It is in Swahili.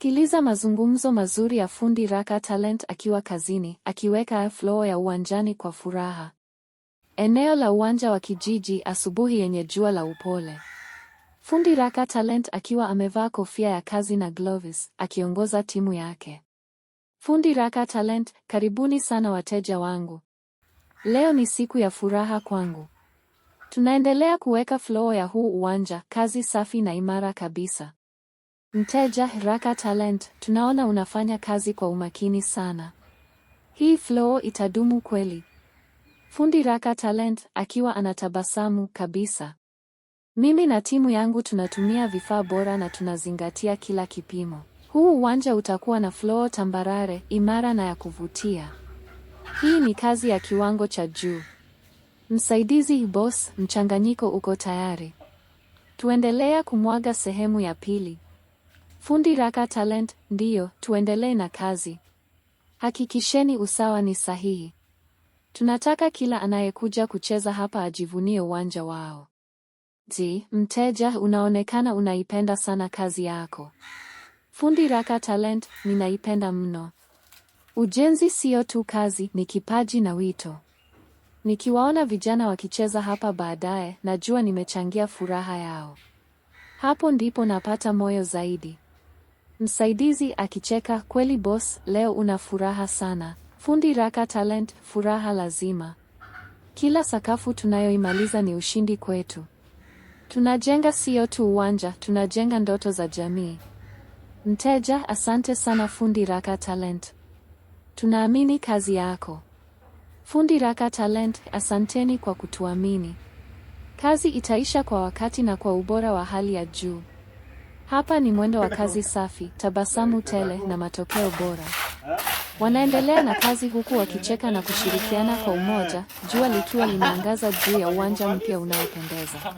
Sikiliza mazungumzo mazuri ya fundi Raka Talent akiwa kazini, akiweka floor ya uwanjani kwa furaha. Eneo la uwanja wa kijiji, asubuhi yenye jua la upole. Fundi Raka Talent akiwa amevaa kofia ya kazi na gloves, akiongoza timu yake. Fundi Raka Talent: "Karibuni sana wateja wangu. Leo ni siku ya furaha kwangu. Tunaendelea kuweka floor ya huu uwanja, kazi safi na imara kabisa." Mteja: "Raka Talent, tunaona unafanya kazi kwa umakini sana. Hii floor itadumu kweli?" Fundi Raka Talent akiwa anatabasamu: "Kabisa. Mimi na timu yangu tunatumia vifaa bora na tunazingatia kila kipimo. Huu uwanja utakuwa na floor tambarare, imara na ya kuvutia. Hii ni kazi ya kiwango cha juu." Msaidizi: "Boss, mchanganyiko uko tayari. Tuendelea kumwaga sehemu ya pili?" Fundi Raka Talent: "Ndiyo, tuendelee na kazi. Hakikisheni usawa ni sahihi. Tunataka kila anayekuja kucheza hapa ajivunie uwanja wao." Mteja: "Unaonekana unaipenda sana kazi yako." Fundi Raka Talent: "Ninaipenda mno. Ujenzi sio tu kazi, ni kipaji na wito. Nikiwaona vijana wakicheza hapa baadaye, najua nimechangia furaha yao. Hapo ndipo napata moyo zaidi." Msaidizi akicheka, "Kweli boss, leo una furaha sana." Fundi Raka Talent: "Furaha lazima. Kila sakafu tunayoimaliza ni ushindi kwetu. Tunajenga sio tu uwanja, tunajenga ndoto za jamii." Mteja: "Asante sana Fundi Raka Talent. Tunaamini kazi yako." Fundi Raka Talent: "Asanteni kwa kutuamini. Kazi itaisha kwa wakati na kwa ubora wa hali ya juu." Hapa ni mwendo wa kazi safi, tabasamu tele na matokeo bora. Wanaendelea na kazi huku wakicheka na kushirikiana kwa umoja, jua likiwa linaangaza juu ya uwanja mpya unaopendeza.